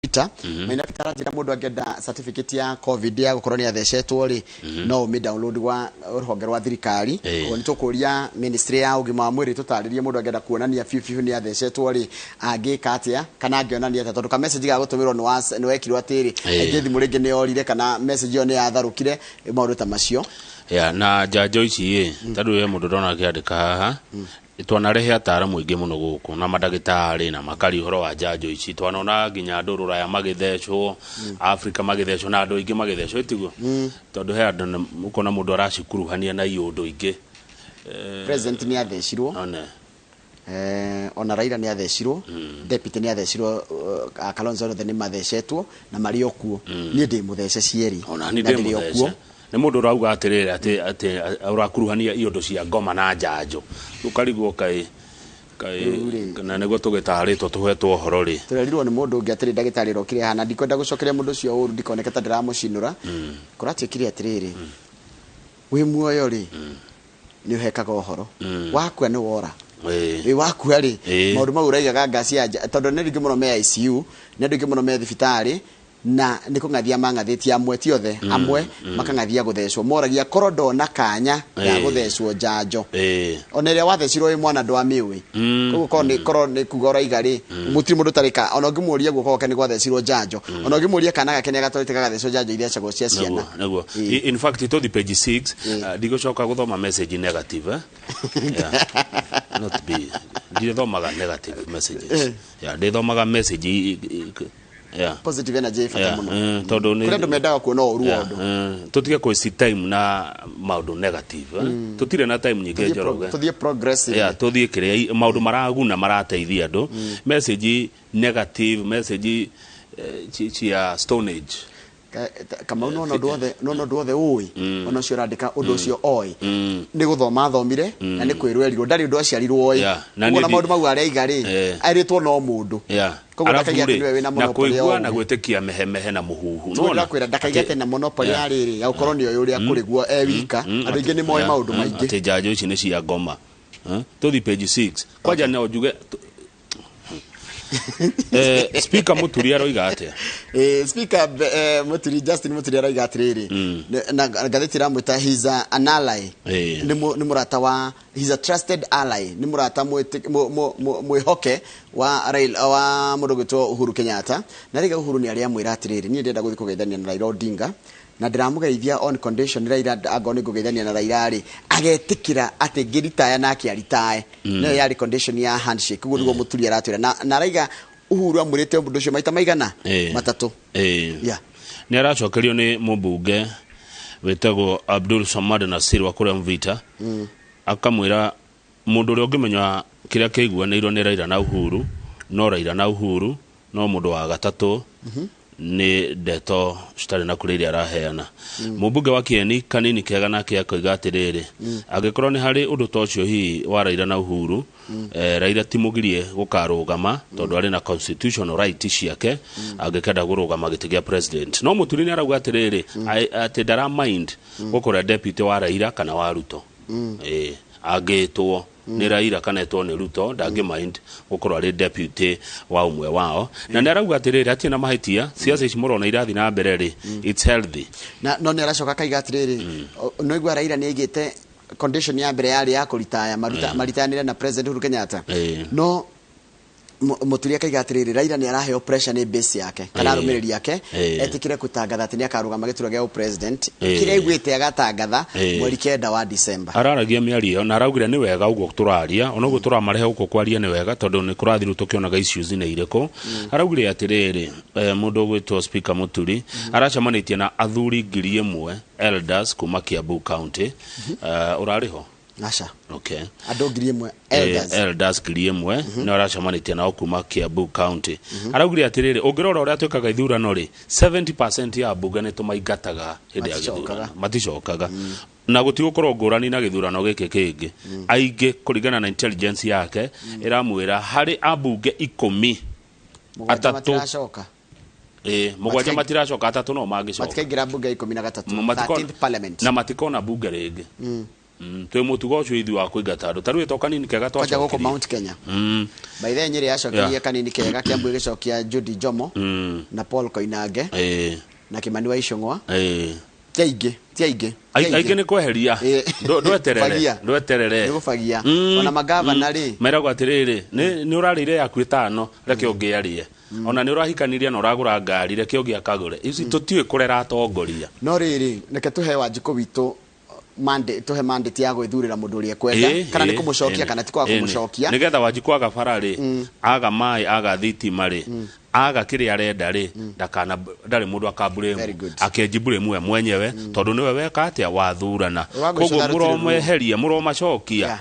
Peter. Maina Peter aranjĩra mũndũ angĩenda certificate ya COVID ya gũkorwo nĩ athecetwo rĩ, no ũmĩ download gwa rũhonge rwa thirikari. Koguo nĩ tũkũria ministry ya ũgima wa mwĩrĩ tũtarĩrie mũndũ angĩenda kuonania biũ biũ nĩ athecetwo rĩ, angĩka atĩa kana angĩonania atĩa, tondũ ka message ga gũtũmĩrwo nĩ wekirwo atĩrĩ, aingĩ thimũ rĩngĩ nĩ yorire kana message ĩyo nĩ yatharũkire, maũndũ ta macio. Ya na njanjo ici ĩ, tondũ he mũndũ ndona akĩandĩka haha, twanarehe ataaramu aingĩ mũno gũkũ na mandagĩtarĩ na makaria ũhoro wa njanjo ici. Twanona nginya andũ rũraya magĩthecwo, Afrika magĩthecwo, na andũ aingĩ magĩthecwo, ĩtiguo? Tondũ he andũ ũkona mũndũ aracikuruhania na iũndũ ingĩ. President nĩ athecirwo. One. Ona Raila nĩ athecirwo, deputy nĩ athecirwo, Kalonzo othe nĩ mathecetwo na marĩ o kuo. Niĩ ndĩ mũthece cierĩ. Ona ni na ndĩ ndĩrĩ o mũthece. kuo. Nĩ mũndũ ũrauga atĩrĩrĩ atĩ ũrakuruhania iondo cia ngoma na njanjo, ũkarigwo kaĩ Rĩu rĩ. Na nĩguo tũgĩtarĩtwo tũhetwo ũhoro rĩ. Tũrerirwo nĩ mũndũ ũngĩ atĩrĩ, ndagĩtarĩ ũrokire haha, na ndikwenda gũcokeria mũndũ ũcio ũru, ndikoneke ta ndĩramũcinũra. Kũratuĩkire atĩrĩrĩ, wĩ muoyo rĩ, nĩ ũhekaga ũhoro, wakua nĩ wora. Wĩ wakua rĩ, maũndũ mau ũraigaga ngaci ya nja, tondũ nĩ rĩngĩ mũno me ICU, nĩ andũ aingĩ mũno me thibitarĩ, na nĩ kũng'athia mang'athĩtie amwe, ti othe, amwe makang'athia gũthecwo, moragia korwo ndona kanya ga gũthecwo njanjo. Ona ĩrĩa wathecirwo wĩ mwana ndwamĩũĩ. Koguo korwo nĩ kuga ũraiga rĩ, mũtirĩ mũndũ ũtarĩ ka, ona ũngĩmũria guoko gwake nĩ gwathecirwo njanjo, ona ũngĩmũria kana gake nĩ agatwarĩte gagathecwo njanjo ithecagwo cia ciana. Nĩguo. In fact, tũthi page 6. Ndigũcoka gũthoma message negative, eh? Yeah. Not be ndithomaga negative messages. Yeah, ndithomaga message yeah. Positive energy ĩ bata mũno. Tondũ nĩ Kũrĩ andũ mendaga kuona ũru wa ũndũ. Tũtige kũ waste time na maũndũ negative, eh? Tũtirĩ na time nyingĩ. Njoroge. Tũthiĩ progressive. Yeah, tũthiĩ kĩrĩa maũndũ maraguna, marateithia andũ. Message negative, message cia stone age. Kamau, nona ũndũ wothe, nona ũndũ wothe ũĩ, ona ũcio ũrandĩka ũndũ ũcio oĩ nĩ gũthoma athomire na nĩ kwĩrwo erirwo, ndarĩ ũndũ aciarirwo oĩ. Na Koguo na niĩ maũndũ mau arĩa rĩ, erĩtwo no mũndũ. Koguo Arabu ndakaiga atĩ rĩ, nĩwe wĩna na monopoly ya kũigua na ũgĩ. gwĩtĩkia mehemehe na mũhuhu. Tiguo Nĩwona? ndĩrakwĩra, ndakaiga atĩ na monopoly ya rĩrĩ ya gũkorwo nĩ oĩ ũrĩa kũrĩ guo e wika. Andũ aingĩ nĩ moĩ maũndũ maingĩ. Atĩ njanjo ici nĩ cia ngoma. Eh? Tũthi page 6 kwanja, no njuge Speaker Muturi aroiga atĩa? Speaker Muturi, Justin Muturi arauga atĩrĩrĩ, na ngathĩti ĩramwĩta he's an ally. Nĩ mũrata wa, he's a trusted ally, nĩ mũrata mwĩhoke wa Raila, wa mũndũ gwĩtwo Uhuru Kenyatta. Na rĩga Uhuru nĩ arĩa amwĩra atĩrĩrĩ, niĩ ndĩrenda gũthiĩ kũgeithania na Raila Odinga, na ndĩramũgeithia on condition Raila, angorwo nĩ ngũgeithania na Raila rĩ, agetĩkĩra atĩ ngĩritaya nake aritae. Nĩyo yarĩ condition ya handshake. Ũguo nĩguo Mũturi aratwĩra, na araiga Uhuru amwĩrĩte ũndũ ũcio maita maigana? Matatũ. Nĩ aracokerio nĩ mũmbunge wĩtagwo Abdul Samad Nasir wa kũrĩa Mvita, akamwĩra mũndũ ũrĩa ũngĩmenya kĩrĩa kĩiguanĩirwo nĩ Raila na Uhuru no Raila na Uhuru, no mũndũ wa gatatũ nĩ ndeto citarĩ na kũrĩa iria araheana. Mũmbunge wa Kieni Kanini Kega nake akoiga atĩrĩrĩ, angĩkorwo nĩ harĩ ũndũ ta ũcio hihi wa Raila na Uhuru, Raila ti mũgirie gũkarũgama, tondũ arĩ na constitutional right ciake angĩkenda kũrũgama gĩtĩ gĩa president. No Mũturi nĩ arauga atĩrĩrĩ, atĩ ndara mind gũkorwo deputy wa Raila kana wa Ruto. Angĩtwo nĩ Raila kana etwo nĩ Ruto, ndangĩ mind gũkorwo arĩ deputy wa ũmwe wao. Na nĩ arauga atĩrĩrĩ, hatirĩ na mahĩtia, ciaca ici mũrona irathiĩ na mbere rĩ, it's healthy. Na no nĩ aracoka akaiga atĩrĩrĩ, no igua Raila nĩ aigĩte condition ya mbere yarĩ ya kũritaya, maritayanĩre na President Uhuru Kenyatta. No Mũturi akaiga atĩrĩrĩ, Raila nĩ araheo pressure nĩ base yake kana arũmĩrĩri ake etĩkĩre gũtangatha atĩ nĩ akarũgama gĩturwa gĩa president, kĩrĩa aiguĩte agatangatha mweri 9 wa December. Araragia mĩario ĩyo na araugire nĩ wega ũguo tũraria, ona ũguo tũramarehe gũkũ kwaria nĩ wega, tondũ nĩ kũrathiĩ rĩu tũkĩonaga issues nĩ irĩkũ. Araugire atĩrĩrĩ, mũndũ ũgwĩtwo Speaker Mũturi aracemanĩtie na athuri 1000 elders kuma Kiambu County. Ũrarĩ ho? Aca. Okay. Andũ 1000 elders. Elders 1000 nĩ aracemanĩtie nao kuma Kiambu County. Araugire atĩrĩrĩ, ũngĩrora ũrĩa twĩkaga ithurano rĩ, 70% ya mbunge nĩ tũmaingataga hĩndĩ ya Maticokaga. gĩthurano, maticokaga, na gũtigũkorwo ngũrani na gĩthurano gĩkĩ kĩngĩ. Aingĩ kũringana na intelligence yake ĩramwĩra harĩ ambunge 10, 7 atatũ. Matiracoka. 7 matiracoka, atatũ no mangĩcoka. Matikaingĩra mbunge ya 13, 13th parliament. Na matikona bunge rĩngĩ. Twĩ mũtugo ũcio ithuĩ wa kũingata andũ ta rĩu ĩto kanini kega Kwanja gũkũ twacokirie. Mount Kenya. By the way, Nyeri yacokirie kanini kega, Kiambu ĩgĩcokia Judy Njomo na Paul Koinange na Kimani wa Ichung'wa. Ti aingĩ, ti aingĩ, ti Aingĩ nĩ kweheria. Ndweterere. Gũbagia. Ndweterere. Nĩ gũbagia. Ona magavana rĩ. Meragwo atĩrĩrĩ, nĩ ũrarĩire yaku ĩtano, reke ũngĩ arĩe. Ona nĩ ũrahikanirie na ũragũra ngari, reke ũngĩ akagũre. Ici tũtiũĩ kũrera atongoria. No rĩrĩ, reke tũhe Wanjikũ witũ mandate, tũhe mandate ya gwĩthurĩra mũndũ ũrĩa ekwenda, kana nĩ kũmũcokia kana ti kwaga kũmũcokia. Nĩgetha Wanjikũ aga bara rĩ, aga maĩ, aga thitima rĩ, aga kĩrĩa arenda rĩ, ndakana ndarĩ mũndũ Very akamburĩmu. good. Akenjimburĩmu we mwenyewe tondũ nĩwe weka atĩa wathurana. Rwagũicũtha Koguo rũtirĩ ruo. mũromeheria, mũromacokia. Yeah.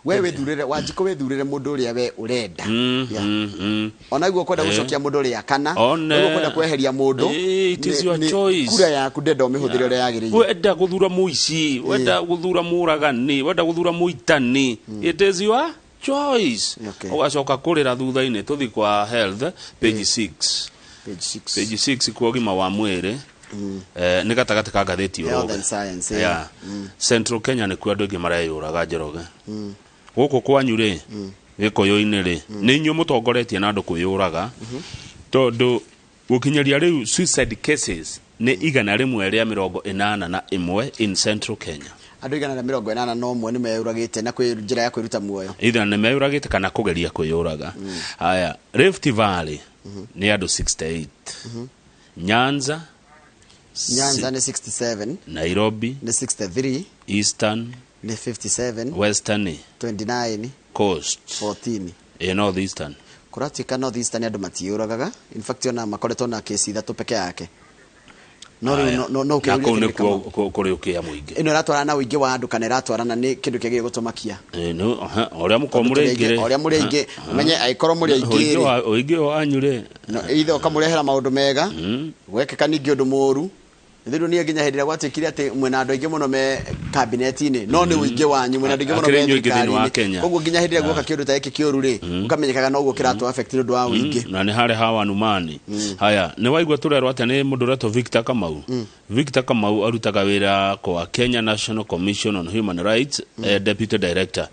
We wĩthurĩre, Wanjikũ, wĩthurĩre mũndũ ũrĩa we ũrenda. Yeah. Ona guo kwenda gũcokia mũndũ ũrĩa kana One. ũguo kwenda kweheria mũndũ. It is your choice. Kura yaku ndenda ũmĩhũthĩre ũrĩa yagĩrĩire. Wenda guthura muici, wenda guthura muragani, wenda guthura muitani, it is your choice. Ugacoka kurira thutha-inĩ. Tũthi kwa health, page 6. Page 6. Page 6 kwa ũgima wa mwĩrĩ. Nĩ gatagatĩ ka ngathĩti. Health Ũrũge. and science, Yeah. Central Kenya nĩkuo andũ aingĩ mareyũraga. Njoroge, gũkũ kwanyu rĩ, Gĩkũyũ-inĩ rĩ, nĩ inyuĩ mũtongoretie na andũ kwĩyũraga, tondũ gũkinyĩria rĩu suicide cases nĩ 181 in Central Kenya. Andũ 181 nĩ meyũragĩte na kwĩ njĩra ya kwĩruta muoyo. Either nĩ meyũragĩte kana kũgeria kwĩyũraga. Haya, Rift Valley nĩ andũ 68, Nyanza Nyanza nĩ 67. Nairobi Nĩ 63. Eastern Nĩ 57. Western 29. Coast 14. North Eastern. Kũratuĩka North Eastern andũ matiyũragaga, in fact ona makoretwo na kesi ithatũ peke yake, no rĩu Haya. no Na ũkĩũria kũu kĩndũ nĩkuo kama kũrĩ ũkĩa mũingĩ. Ĩno ĩratwarana na ũingĩ wa andũ kana ĩratwarana nĩ kĩndũ kĩagĩrĩire gũtũmakia? Aha, ũrĩa mũkorwo Tondũ mũrĩ tũrĩ aingĩ aingĩ, rĩ. o ũrĩa mũrĩ aingĩ, ũmenye angĩkorwo mũrĩ aingĩ Ũingĩ rĩ, ũingĩ wanyu rĩ. No, either ũkamũrehera maũndũ mega, gwekĩka ningĩ ũndũ mũũru. Rĩu niĩ nginya hĩndĩ ĩrĩa gwatuĩkire atĩ mwĩna andũ aingĩ mũno me kabineti-inĩ, no nĩ ũingĩ wanyu, mwĩna andũ aingĩ mũno Akĩrĩ me inyuĩ aingĩ thĩinĩ wa thirikari-inĩ. Kenya. Koguo nginya hĩndĩ ĩrĩa guoka kĩũndũ ta gĩkĩ kĩũru rĩ, ũkamenyekaga noguo kĩratũ affect nĩ ũndũ wa ũingĩ. Na nĩ harĩ hawa Numani. Haya, nĩ waigua tũrerwo atĩa nĩ mũndũ ũretwo Victor Kamau? Victor Kamau arutaga wĩra kwa Kenya National Commission on Human Rights, deputy director.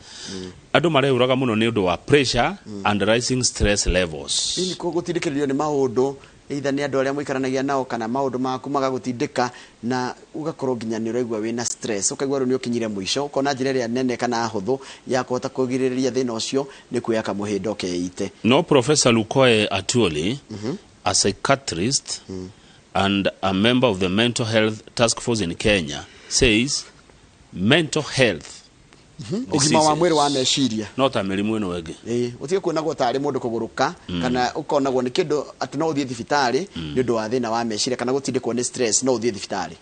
Andũ mareyũraga mũno nĩ ũndũ wa pressure and rising stress levels. Hihi gũtindĩkĩrĩrio nĩ maũndũ, either nĩ andũ arĩa mũikaranagia nao kana maũndũ maku magagũtindĩka na ũgakorwo nginya nĩ ũraigua wĩna stress, ũkaigua rĩu nĩ ũkinyire mũico, ũkona njĩra ĩrĩa nene kana hũthũ ya kũhota kũgirĩrĩria thĩna ũcio nĩ kuoya kamũhĩndo ũkeite. No Professor Lukoe Atuoli, a psychiatrist and a member of the Mental Health Task Force in Kenya, says mental health Ũgima wa mwĩrĩ wa diseases meciria no ta mĩrimũ ĩno ĩngĩ. Ĩĩ, ũtige kuonagwo tarĩ mũndũ kũgũrũka kana ũkonagwo nĩ kĩndũ atĩ no ũthiĩ thibitarĩ nĩ ũndũ wa thĩna wa meciria kana gũtindĩkwo nĩ stress, no ũthiĩ thibitarĩ.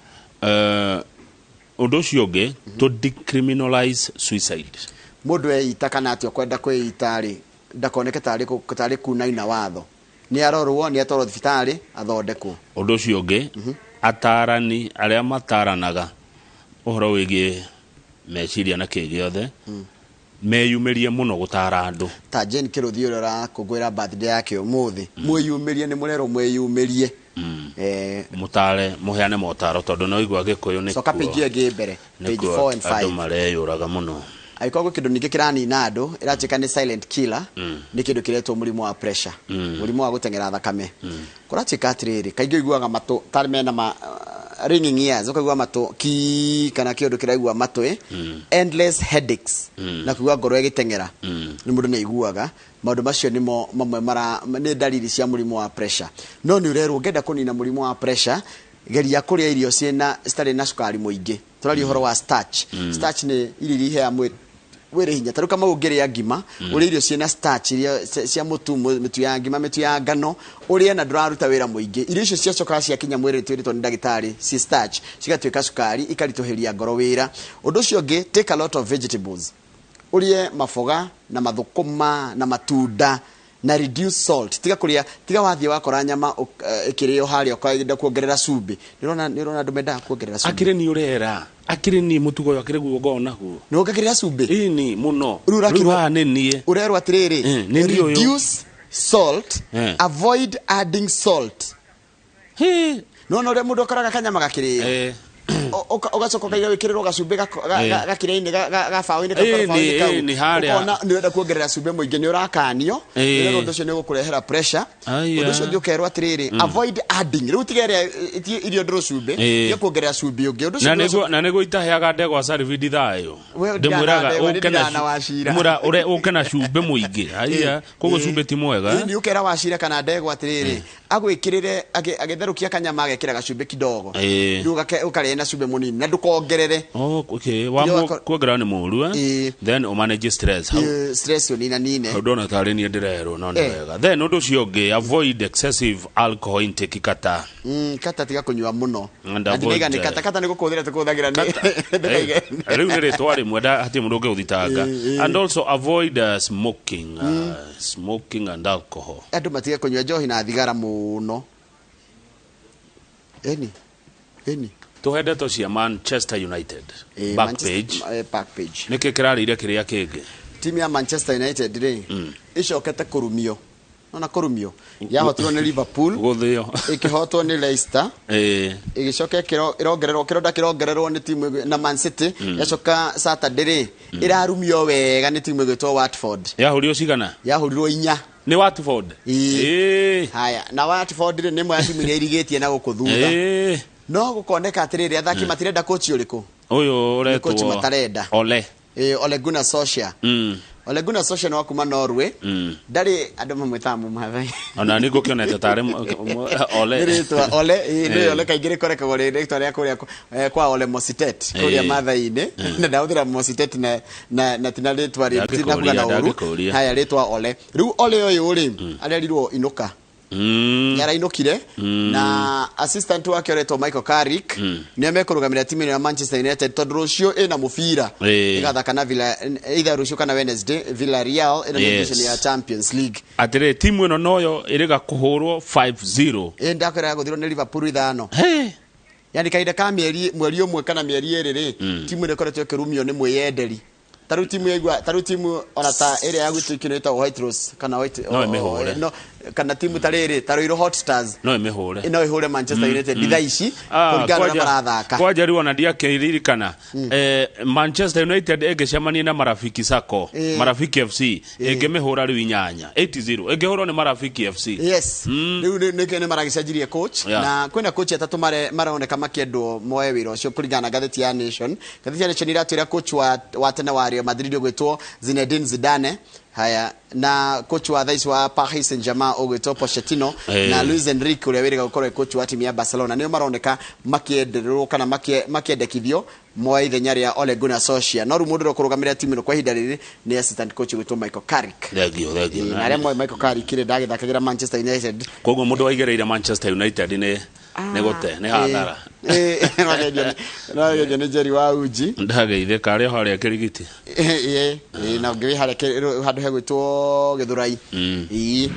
Ũndũ ũcio ũngĩ, to decriminalize suicide. Mũndũ eita kana atĩ ũkwenda kwĩita rĩ, ndakoneke tarĩ kunaina watho, nĩ arorwo, nĩ atwarwo thibitarĩ athondekwo. Ũndũ ũcio ũngĩ, atarani arĩa mataranaga ũhoro wĩgiĩ meciria na kĩ gĩothe meyumĩrie mũno gũtara andũ. Ta Jane Kĩrũthi ũrĩa ũrakũngũĩra birthday yake ũmũthĩ, mwĩyumĩrie, nĩ mũrerwo mwĩyumĩrie. Mũtare, mũheane motaro, tondũ no igua Gĩkũyũ nĩ Coka page ĩyo ĩngĩ mbere, page 4 and andũ 5. mareyũraga mũno. Angĩkorwo gwĩ kĩndũ ningĩ kĩranina andũ, ĩratuĩka nĩ silent killer, nĩ kĩndũ kĩretwo mũrimũ wa pressure, mũrimũ wa gũteng'era thakame. Kũratuĩka atĩrĩrĩ, kaingĩ ũiguaga matũ tarĩ mena ma ringing ears, ũkaigua matũ ki kana kĩũndũ kĩraigua matũ, endless headaches na kũigua ngoro ĩgĩteng'era, nĩ mũndũ nĩ aiguaga maũndũ macio nĩmo mamwe mara nĩ ndariri cia mũrimũ wa pressure. No nĩ ũrerwo ũngĩenda kũnina mũrimũ wa pressure, geria kũrĩa irio ciĩna citarĩ na cukari mũingĩ. Tũraria ũhoro wa starch. Starch nĩ irio iria iheaga mwĩrĩ hinya. Ta rĩu kama ũngĩrĩa ngima, ũrĩe irio ciĩna starch, irio cia mũtu, mĩtu ya ngima, mĩtu ya ngano, ũrĩe na ndũraruta wĩra mũingĩ, irio icio ciacokaga ciakinya mwĩrĩ, twĩrĩtwo nĩ ndagĩtarĩ ci starch, cigatuĩka cukari, ikaritũhĩria ngoro wĩra. Ũndũ ũcio ũngĩ, take a lot of vegetables, ũrĩe maboga na mathũkũma na matunda, na reduce salt. Tiga kũrĩa, tiga wathiĩ wakora nyama ĩkĩrĩo harĩa ũkaenda kuongerera cumbĩ. Nĩ ũrona andũ mendaga kuongerera cumbĩ. Akĩrĩ ni ũrera, akĩrĩ ni mũtugo ũyũ, akĩrĩ guo ngoragwo naguo. Nĩ wongagĩrĩra cumbĩ. Ĩni mũno. Rĩu Rĩu haha nĩ niĩ. Ũrerwo atĩrĩrĩ, Nĩ niĩ ũyũ. reduce salt, avoid adding salt. Hĩ. Nona ũrĩa mũndũ akoraga kanyama gakĩrĩo. Ũgacoka ũkaiga wĩkĩrĩrwo gacumbĩ gakĩrĩa-inĩ gabaũ-inĩ Ĩĩ, gabaũ-inĩ kau. Nĩ harĩa. Ũkona nĩ ũrenda kuongerera cumbĩ mũingĩ, nĩ ũrakanio. Nĩ ũndũ ũcio nĩ ũgũkũrehera pressure. Aya. Ũndũ ũcio ũngĩ ũkerwo atĩrĩrĩ, avoid adding, rĩu tiga ĩrĩa irio ndũrũ cumbĩ, tiga kuongerera cumbĩ ũngĩ. Ũndũ ũcio Na ũngĩ nĩguo na nĩguo itaheaga ndegwa caribidi thayũ. We Ndĩmwĩraga ndĩrana ũke na ndĩrana Wachira. ndĩmwĩra ũke na cumbĩ mũingĩ. Haiya, koguo cumbĩ ti mwega. Ĩĩ, nĩ ũkera Wachira kana ndegwa atĩrĩrĩ, agwĩkĩrĩre agĩtherũkia kanyama agekĩra gacumbĩ kidogo. Rĩu ũkarĩa na cumbĩ mũnini na ndũkongerere. Oh, okay. Wa Ndio kuongerera nĩ mũru, eh? Ĩĩ. Then ũmanage stress. Hau Stress ũninanine. Hau ndona tarĩ niĩ ndĩrerwo, no nĩ wega. Then ũndũ ũcio ũngĩ, avoid excessive alcohol intake, kata. Kata tiga kũnyua mũno. And Na ndinaiga avoid, nĩ kata kata nĩ gũkũthĩra tũkũthagĩra nĩ ndũkaige. Rĩu nĩ rĩtwa rĩmwe hatirĩ mũndũ ũngĩgũthitanga. And also avoid smoking and alcohol. Andũ matige kũnyua njohi na thigara mũno. Ĩni ĩni. Tũhe ndeto cia Manchester United. Ĩĩ, Back Manchester- page. Back page. Nĩkĩ kĩrarĩire kĩrĩa kĩngĩ? Timu ya Manchester United rĩ, ĩcokete kũrumio, nona kũrumio, yahotirwo nĩ Liverpool, Gũthĩo. ĩkĩhotwo nĩ Leicester, ĩgĩcoka ĩrongererwo kĩronda, kĩrongererwo nĩ timu na Man City. Yacoka Saturday rĩ, ĩrarumio wega nĩ timu ĩgwĩtwo Watford. Yahũrirwo cigana? Yahũrirwo 4. Nĩ Watford. Ĩĩ. Haya, na Watford rĩ, nĩ ĩmwe ya timu iria irigĩtie na gũkũ thutha. No gũkoneka atĩrĩrĩ, athaki matirenda coach ũrĩkũ? Ũyũ Nĩ coach ũretwo matarenda. Ole. Ĩĩ, Ole Gunnar Solskjaer. Ole Gunnar Solskjaer nĩ wa kuma Norway. Ndarĩ andũ mamwĩtaga mũmathai. Ona nĩ ngũkĩonete tarĩ Ole. Nĩ rĩtwa Ole, ĩĩ, nĩ Ole kaingĩ rĩkorekagwo rĩ rĩtwa rĩa kũrĩa kwa Ole Mositet kũrĩa Mathai-inĩ, na ndahũthĩra Mositet na tina rĩtwa rĩ tina kuga na ũru. Ndangĩkũria. Haya, rĩtwa Ole, rĩu Ole ũyũ rĩ, arerirwo inũka. Nĩ arainũkire na assistant wake ũretwo Michael Carrick nĩo mekũrũgamĩrĩra timu ĩno ya Manchester United, tondũ rũciũ ĩna mũbira, ĩgathaka na Villa, either rũciũ kana Wednesday, Villarreal ĩno nĩ edition ya Champions League. Atĩrĩ, timu ĩno noyo ĩrĩga kũhũrwo 5-0. Ĩ, ndakwĩra gũthirwo nĩ Liverpool 5. Hey. Yani kahinda ka mĩeri, mweri ũmwe kana mĩeri 2 rĩ, timu ĩno ĩkoretwo ĩkĩrumio nĩ mwĩyenderi. Tarĩu timu yaigua, tarĩu timu ona ta ĩrĩa ya gwitũ ikĩno ĩtagwo White Rose kana White No ĩmĩhũre. No, kana timu ta rĩrĩ, ta Ruiru Hot Stars No ĩmĩhũre. no ĩhũre Manchester United thaa ici kũringana na ũrĩa marathaka. Kwanja rĩu ona ndiakĩririkana, Manchester United ĩngĩcemania na Marafiki Sacco, Marafiki FC, ĩngĩmĩhũra rĩu 8, 8-0 ĩngĩhũrwo nĩ Marafiki FC. Yes, rĩu nĩkĩo nĩ maragĩcenjirie coach. Na kwĩna coach atatũ maroneka makĩendwo moe wĩra ũcio kũringana na ngathĩti ya Nation. Ngathĩti ya Nation iratwĩra coach wa tene wa Real Madrid ũgwĩtwo Zinedine Zidane, haya, na coach wa thaa ici wa Paris Saint-Germain ũgwĩtwo Pochettino, na Luis Enrique ũrĩa wĩrĩga gũkorwo e coach wa timu ya Barcelona, nĩo maroneka makĩendererwo kana makĩendekithio moe ithenya rĩa Ole Gunnar Solskjaer. No rĩu mũndũ ũrĩa ũkũrũgamĩrĩra timu ĩno kwa ihinda rĩrĩ nĩ assistant coach ũgwĩtwo Michael Carrick. Thengio, thengio. Ĩĩ, na arĩa moĩ Michael Carrick rĩ, ndagĩthakagĩra Manchester United. Koguo mũndũ waigĩrĩire Manchester United nĩ gũte nĩ hathara. Nogendio nĩ Jerry wa Uji. Ndageithĩka arĩa harĩa kĩrigiti. Ĩĩ, ĩĩ, na ũngĩ wĩ harĩa handũ hegwĩtwo Gĩthũrai. Ĩĩ,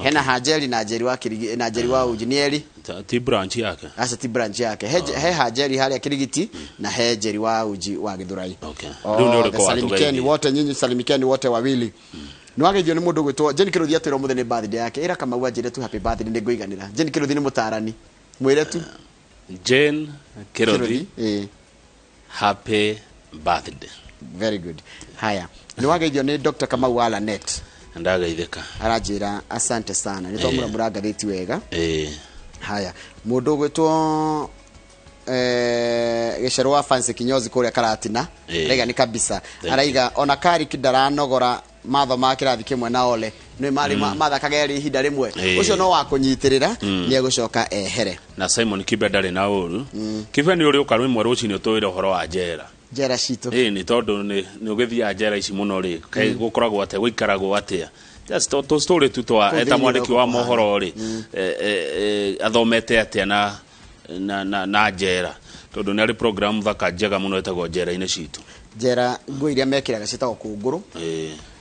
hena Hanjeri na Njeri wa Kirigi na Njeri wa Uji nĩ eri. Ti branch yake? Aca, ti branch yake. He Hanjeri harĩa Kirigiti na he Njeri wa Uji wa Gĩthũrai. Okay. Rĩu nĩ ũrĩkũ Salimikeni watũgeithia? wote, nyinyi salimikeni wote wawili. Nĩ wageithio nĩ mũndũ ũgwĩtwo Jane Kĩrũthi, atwĩra ũmũthĩ nĩ birthday yake. Ĩra Kamau anjĩre tu happy birthday, nĩ ngũiganĩra. Jane Kĩrũthi nĩ mũtarani, mwĩre tu. Jane Kĩrothi. Ĩĩ. Happy birthday. Very good. Haya, nĩ wageithio nĩ Dr. Kamau wa Lanet. Ndageithĩka. Aranjĩra asante sana, nĩ twamũramũra ngathĩti wega. Haya, mũndũ ũgwĩtwo gĩcerwo wa Fancy Kinyozi kũrĩa Karatina araiga nĩ kabisa. Thank Araiga ona Carrick ndaranogora matho ma kĩrathi kĩmwe na Ole, nĩ marĩ mathakaga erĩ ihinda rĩmwe. Ũcio no wa kũnyitĩrĩra, nĩ egũcoka ehere. Na Simon Kibe ndarĩ na ũru. Kibe, nĩ ũrĩ ũka rwĩmwe rũcinĩ ũtũĩre ũhoro wa njera. Njera citũ. Ĩĩ, nĩ tondũ nĩ ũgĩthiaga njera ici mũno rĩ, kaĩ gũkoragwo atĩa, gũikaragwo atĩa? Just tũ story tu twa Kũu eta thĩinĩ mwandĩki wa ũrĩa mohoro rĩ, athomete atĩa na njera, tondũ nĩ arĩ program thaka njega mũno ĩtagwo njera-inĩ citũ. Njera, nguo iria mekĩraga ciĩtagwo kũngũrũ,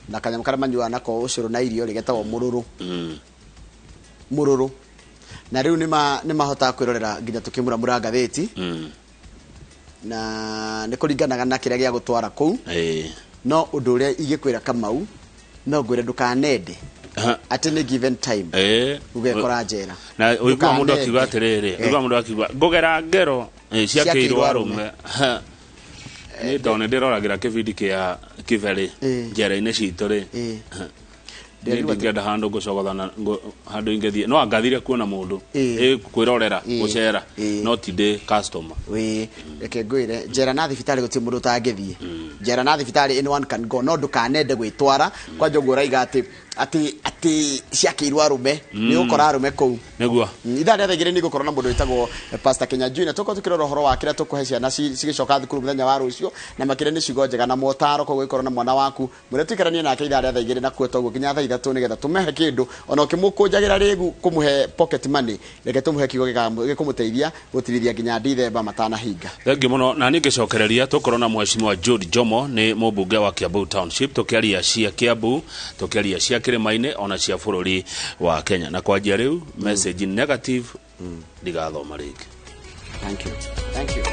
na kanyamũ karĩa manyuaga nako ũcũrũ na irio rĩ, getagwo mũrũrũ. Mũrũrũ. Na rĩu nĩ mahotaga kwĩrorera nginya tũkĩmuramura ngathĩti, na nĩ kũringanaga na kĩrĩa gĩa gũtwara kũu. No ũndũ ũrĩa ingĩkwĩra Kamau, no ngwĩre ndũkanende atĩ nĩ given time ũgekora njera. Na ũigua mũndũ Ndũkanende. akiuga atĩrĩrĩ, ũigua mũndũ akiuga ngũgera ngero. Ciakĩirwo arũme. Nĩ tondũ nĩ ndĩroragĩra kĩbindi kĩa kĩberĩ njera-inĩ citũ rĩ. Niĩ ndingĩenda handũ ngũcogothana handũ ingĩthiĩ no angathire kuona mũndũ. Kwĩrorera, gũcera, no ti ndĩ customer. Wĩ reke ngwĩre, njera na thibitarĩ gũtirĩ mũndũ ũtangĩthiĩ. Njera na thibitarĩ anyone can go, no ndũkanende gwĩtwara kwanja ũguo ũraiga atĩ ciakĩirwo arũme, nĩ ũgũkora arũme kũu. Nĩguo. Ithaa rĩa 2:00 nĩ ngũkorwo na mũndũ wĩtagwo Pastor Kenya na tũkorwo tũkĩrora ũhoro wa kĩrĩa tũkũhe ciana cigĩcoka thukuru mũthenya wa rũciũ, na makĩria nĩ ciugo njega na motaro. Koguo gĩkorwo na mwana waku mũrĩa tũikaranie nake ithaa rĩa 2:00 na kuo toguo nginya 3:00, nĩgetha tũmehe kĩndũ ona ũkĩmũkũnjagĩra rĩgu kũmũhe pocket money, reke tũmũhe kiugo gĩkũmũteithia gũtirithia nginya Dithemba matanahinga. Thengiũ mũno. Na niĩ ngĩcokereria tũkorwo na mheshimiwa Jude Jomo, nĩ mũmbunge wa Kiambu Township, tũkĩaria cia Kiambu, tũkĩaria cia kĩrĩma-inĩ ona cia bũrũri wa Kenya. Na kwanjia rĩu message negative ndigathoma rĩngĩ. Thank you. Thank you.